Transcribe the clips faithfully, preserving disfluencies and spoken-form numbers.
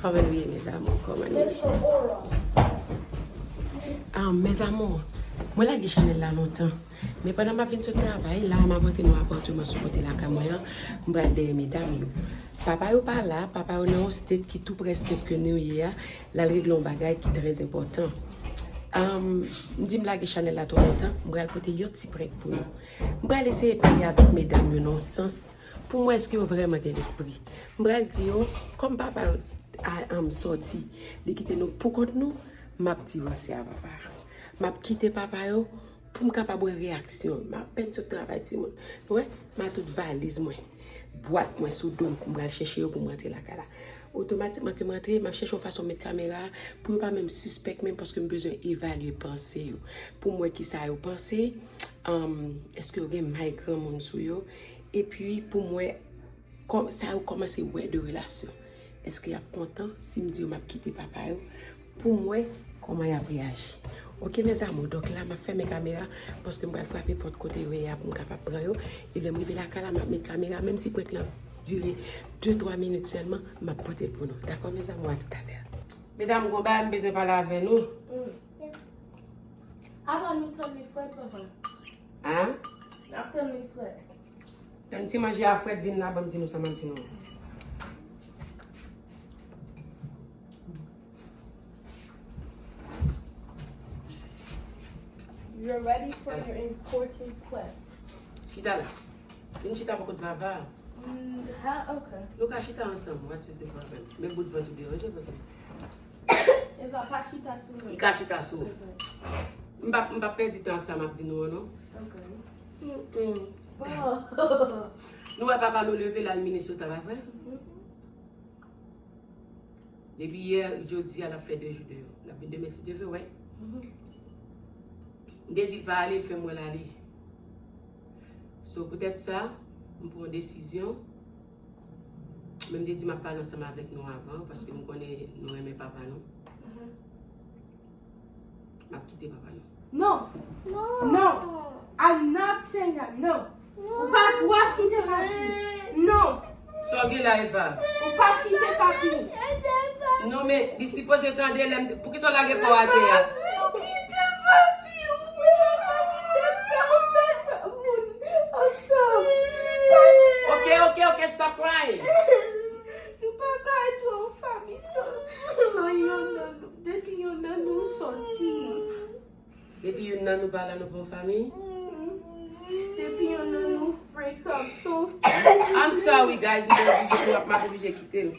Kòman nou ye, mes amours? Kòman nou ye? Ah, mes amours, mwen lage chanèl la lontan. Men pandan m ap vin sot travay, la m ap montre nou apatman sou kote lakay mwen an. M pral dèyè medam yo. Papa yo pa la, papa yo nan yon state ki tou prè state ke nou ye a. L al regle yon bagay ki trè enpòtan. Um, m di m lage chanèl la twò lontan, m pral pote yon ti prank pou nou. M pral eseye pale avèk medam yo nan yon sans pou m wè èske yo vrèman gen lespri. M pral di yo, kòm papa yo a, um, sòti, li kite nou pou kont nou, m ap divòse a papa. M ap kite papa yo pou m kapab wè reyaksyon. M apèn sot travay, timoun. Ou wè, m a tout valiz mwen, bwat mwen sou do m, m pral chèche yo pou m rantre lakay la. Otomatikman ke m rantre, m ap chèche yon fason met kamera a pou yo pa menm sispèk menm, paske m bezwen evalye panse yo. Pou m wè kisa yo panse, um, èske yo gen may granmoun sou yo, epi pou m wè kò-, sa yo kòmanse wè de relasyon. Èske y ap kontan si m di yo m ap kite papa yo pou m wè kòman y ap reyaji? Oke, mes amours, donk la, m ap fèmen kamera paske m pral frape pòt kote yo ye a pou m kapab pran yo. E lè m rive lakay la, m ap met kamera, menm si prank lan dire de twa minit sèlman, m ap pote l pou nou. Dakò, mes amours, a toutalè. Medam, gon bagay m bezwen pale avè nou. Apa nou tann li frèt, papa? An? N ap tann li frèt. Tann ti manje a frèt, vin la, ban m di nou sa m ap di nou. You're ready for your important quest. Chita la. Vin chita bò kot vava. Mm, ha, ok. Nou ka chita ansanm. What is the problem? Men bout vant ou deranje, pote. Eva, pa chita sou mwen. Li ka chita sou ou. Ok. M p ap, m p ap pèdi tan ak sa m ap di nou an, non. Ok. Mm-mm. Bon. Nou wè papa nou leve l al Minnesota, pa vre? Mhm. Depi yè, jodi a, l ap fè de jou deyò. L ap vin demen, si Dye vle, wi. Mhm. M te di l pa ale, l fè m wè l ale. So, poutèt sa, m pran yon desizyon. Men m te di m ap pale ansanm avèk nou avan, paske m konnen nou renmen papa nou. Mhm. M ap kite papa nou. No. No. No. I'm not saying that. No. Ou pa dwa kite papi. No. Sa w gen la, Eva? Ou pa kite papi. Non, men li sipoze tande lè m, poukisa w lage kò w atè a? Ou kite papi. Ou kite papi, se fè, ou fè moun ansanm. Ok, ok, ok, stop crying. Nou pa ka ret yon fanmi san, san yonn nan nou. Depi yonn nan nou sòti. Depi youn nan nou pa la, nou pa yon fanmi? Depi yonn nan nou break up, so I'm sorry, guys, m oblije, m ap, m ap oblije kite l.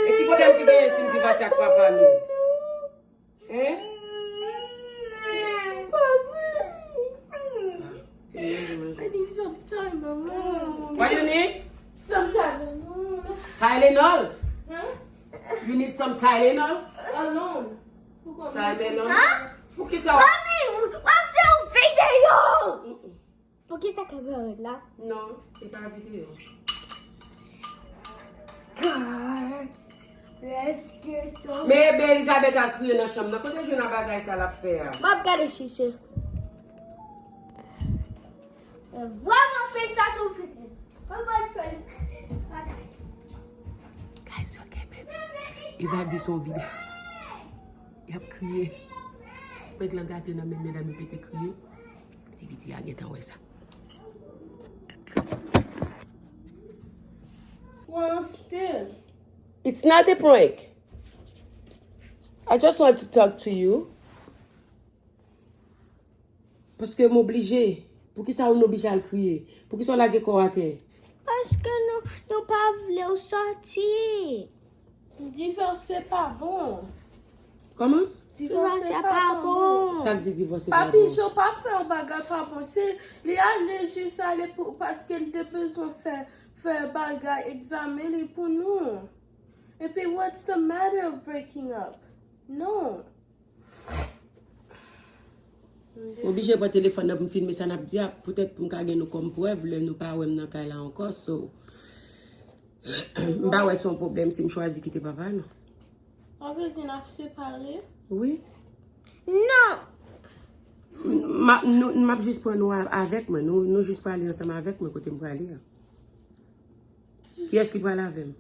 E ki pwoblèm ki genyen si m divòse ak papa nou? Hein? Pa vre. I need some time alone. What you need? Some time alone. Tylenol? Huh? You need some Tylenol? Alone. Sa e Melon? Hein? Poukisa? Mami, w ap fè yon videyo! Mm-mm. Poukisa kamera la? Non, se pa videyo. God, let's get some. Men Elizabeth a kriye nan chanm nan. Kote jwenn a bagay sa l ap fè a? M ap gade chiche. Vrèman, felisitasyon, Freddy. Mwen pral fè l. Guys, yo kenbe m. Eva di se yon videyo. Y ap kriye. Prank lan gate nan men medam yo pete kriye. Ti piti a gentan wè sa. Well, still. It's not a prank. I just want to talk to you. Paske m oblije. Poukisa w oblije al kriye? Poukisa w lage kò w atè? Paske nou, nou pa vle w sòti. Divòse pa bon. Kòman? Divòse pa bon. Sa k di divòse pa bon? Papi Jo pa fè yon bagay pa bon. Se li ale jis ale pou, paske l te bezwen fè, fè bagay egzamen li pou nou. Epi, what's the matter of breaking up? Non. M oblije pran telefòn nan pou m filme sa n ap di a, poutèt pou m ka gen nou kòm prèv lè nou pa wè m nan kay la ankò, so, m pa wè se yon pwoblèm si m chwazi kite papa, non. Sa vle di n ap separe? Wi. Non! M ap, nou, m ap jis pran nou a-, avèk mwen, nou, nou jis prale ansanm avèk mwen kote m prale a. Kiyès ki prale avè m?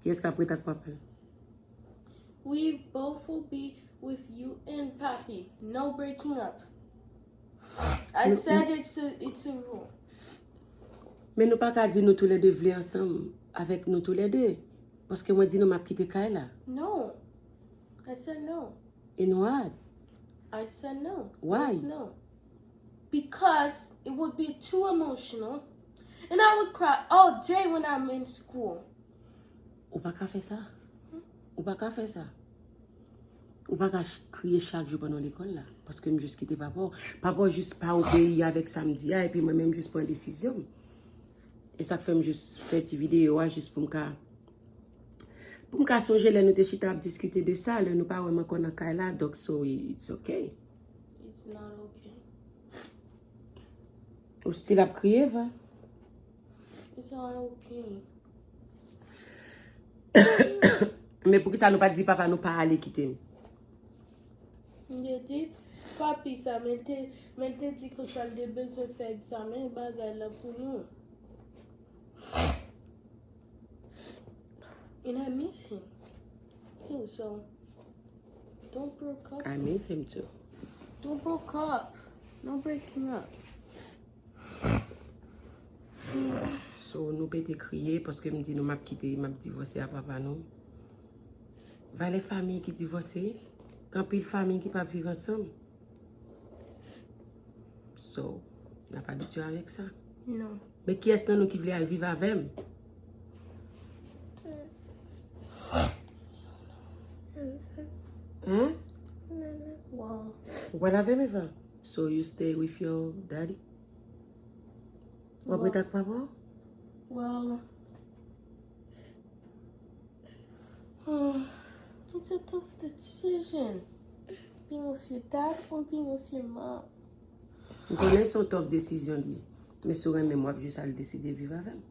Kiyès k ap ret ak papa l? We both will be with you and Papi. No breaking up. I said it's a, it's a rule. Men nou pa ka di nou toulède vle ansanm avèk nou toulède. Paske mwen di nou m ap kite kay la. No. I said no. And what? I said no. Why? It's no. Because it would be too emotional. And I would cry all day when I'm in school. Ou pa ka fè sa. Ou pa ka fè sa. Ou pa ka ch- kriye chak jou pandan lekòl la. Paske m jis kite papa w. Papa w jis pa obeyi avèk sa m di a, epi mwen menm jis pran desizyon m. E sa k fè m jis fè ti videyo a, jis pou m ka. Pou m ka sonje lè nou te chita ap diskite de sa, lè nou pa wè m ankò nan kay la, donk so it's okay. It's not okay. Ou still ap kriye, va? It's not okay. Men poukisa nou pa t di papa nou pa ale kite m? M te di Papi sa, men l te, men l te di konsa l te bezwen fè egzamen bagay la pou nou. And I miss him too, so don't broke up. I miss him too. Don't broke up. No breaking up. So nou pete kriye paske m di nou m ap kite, m ap divòse a papa nou. Valè fanmi ki divòse, gen anpil fanmi ki p ap viv ansanm. So, n ap abitye avèk sa. No. Men kiyès nan nou ki vle al viv avè m? Hein? Wow. Ou pral avè m, Eva? So you stay with your daddy? W ap ret ak papa w? Well, hmm, it's a tough decision. Being with your dad or being with your mom. M konnen se yon tough desizyon li ye. Men si w renmen m, w ap jis al deside viv avè m.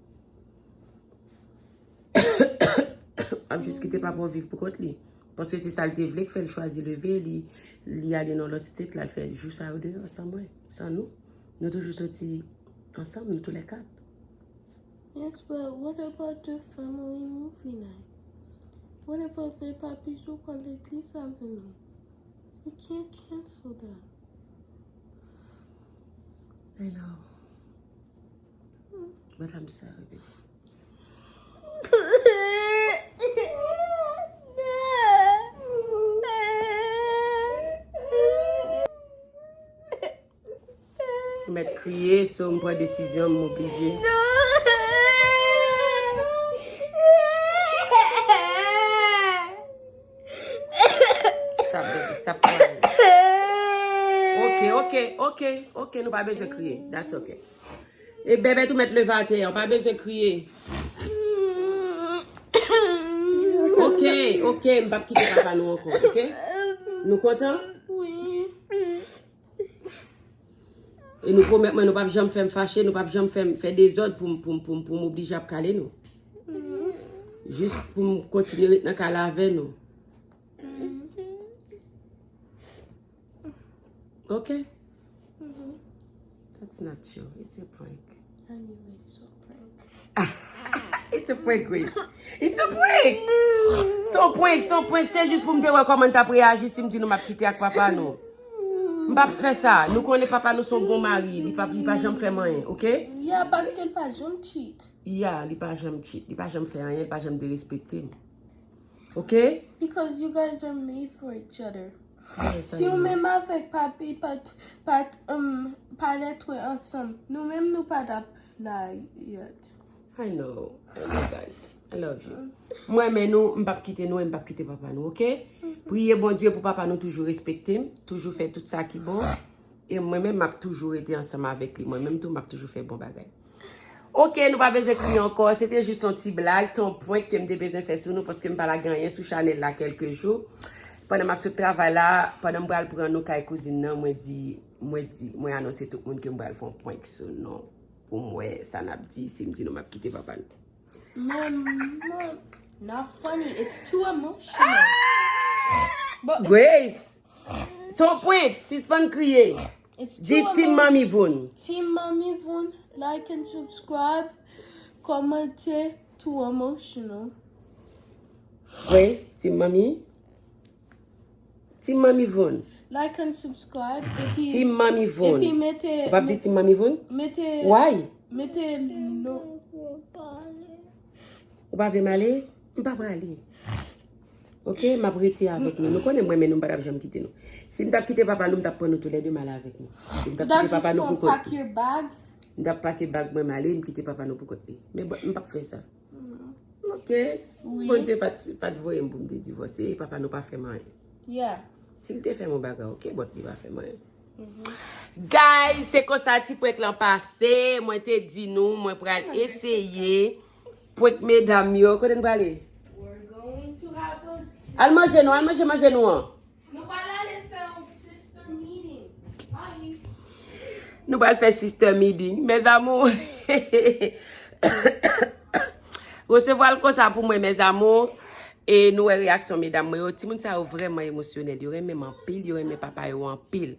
W ap jis kite papa w viv pou kont li. Paske se sa l te vle k fè l chwazi leve, li, li ale nan lòt state la, l fè jou sa yo deyò san mwen, san nou. Nou toujou soti ansanm, nou toulèkat. Yes, but what about the family movie night? What about the Papi Jou pral legliz avè nou? We can't cancel that. I know. But I'm sorry, baby. Ou mèt kriye, so m pran desizyon, m oblije. Stop, baby, stop crying. Ok, ok, ok, ok, nou pa bezwen kriye. That's ok. E bèbèt ou mèt leve atè, ou pa bezwen kriye. Ok, ok, m p ap kite papa nou ankò, ok? Nou kontan? Wi. E nou pwomèt mwen nou p ap janm fè m fache, nou p ap janm fè m fè dezòd pou m, pou m, pou m, pou m oblije ap kale nou. Jis pou m kontinye ret nan kay la avè nou. Ok? That's not you. It's a prank. Anyway, it's a prank. It's a prank, Grace. It's a prank. Se yon prank, se yon prank. Se jis pou m te wè kòman n t ap reyaji si m di nou m ap kite ak papa nou. M p ap fè sa. Nou konnen papa nou se yon bon mari. Li pa, li pa janm fè m anyen, ok? Yeah, paske l pa janm cheat. Yeah, li pa janm cheat. Li pa janm fè anyen, li pa janm derespekte m. Ok? Because you guys are made for each other. Yes, I Si ou know. menm avèk papi pa t, pa t, um, pa t ret ansanm, nou menm nou pa t ap la yet. I know. I know, guys. I love you. Mwen, men nou, m p ap kite nou e m p ap kite papa nou, ok? Priye Bondye pou papa nou toujou respekte m, toujou fè tout sa ki bon. E mwen menm, m ap toujou rete ansanm avèk li. Mwen menm tou, m ap toujou fè bon bagay. Ok, nou pa bezwen kriye ankò. Se te jis yon ti blag, se yon prank ke m te bezwen fè sou nou paske m pa lage anyen sou chanèl la kèlke jou. Pandan m ap sot travay la, pandan m pral pran nou kay kouzin nan, mwen di, mwen di, mwen anonse tout moun ke m pral fè yon prank sou nou. Pou m wè sa n ap di, si m di nou m ap kite papa nou. Mom, mom, not funny. It's too emotional. But it's, Grace! Se yon prank! Sispann kriye! It's Di too Team emo- Mami Voun. Team Mami Voun, like and subscribe. Kòmante, too emotional. Grace, Team Mami. Team Manmi Von. Like and subscribe. Epi, Team Manmi Von. Epi mete, Ou p ap di Team Manmi Von? Mete, Why? Mete no. Ou pa vle m ale? M pa prale. Ok, m ap rete avèk nou. Nou konnen mwen, men nou m pa t ap janm kite nou. Si m t ap kite papa nou, m t ap pran nou toulède m ale avèk nou. M t ap That kite papa just nou gonna pou kont pack your bag. M t ap pake bag mwen m ale, m kite papa nou pou kont li. Men bon, m p ap fè sa. Ok? Oui. Bondye pa t, pa t voye m pou m te divòse, e papa nou pa fè m anyen. Yeah. Si l te fè m yon bagay, ok, but li pa fè m anyen. Guys, se konsa ti prank lan pase. Mwen te di nou, mwen pral eseye prank medam yo. Kote n prale? We're going to have a. Al manje nou, al manje manje nou an. Nou pral ale fè yon sister meeting. Bye. Nou pral fè sister meeting, mes amours. Resevwa l konsa pou mwen, mes amours. E nou wè reyaksyon medam mwen yo. Timoun sa yo vrèman emosyonèl. Yo renmen m anpil, yo renmen papa yo anpil.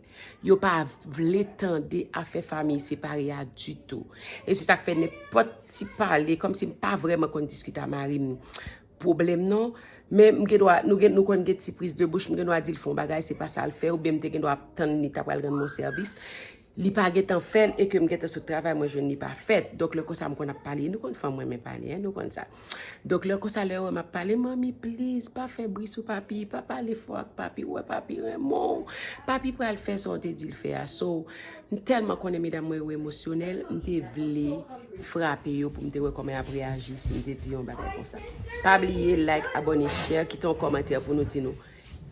Yo pa vle tande afè fanmi separe a ditou. E se sa k fè nenpòt ti pale, kòmsi m pa vrèman konn diskite a mari m pwoblèm non. Men m gen dwa, nou gen, nou konn gen ti priz de bouch, m gen dwa di l fè yon bagay, se pa sa l fè, oubyen m te gen dwa ap tann li ta pral rann mwen sèvis. Li pa gentan fè l e ke m gentan sot travay, mwen jwenn li pa fèt. Donk lè konsa m konn ap pale, nou konn fanm renmen pale, en, nou konn sa. Donk lè konsa lè yo wè m ap pale, manmi, please, pa fè bri sou papi, pa pale fò ak papi, ou wè papi renmen w. Papi pral fè sa w te di l fè a. So, m tèlman konnen medam mwen yo emosyonèl, m te vle frape yo pou m te wè kòman y ap reyaji si m te di yon bagay konsa. Pa bliye like, abòne, share, kite yon kòmantè pou nou di nou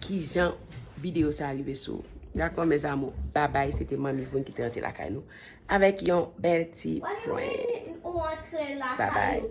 kijan videyo sa a rive sou ou. Dakò, mes amours? Babay, se te Manmi Voun ki te rantre lakay nou avèk yon bèl ti prank. Babay.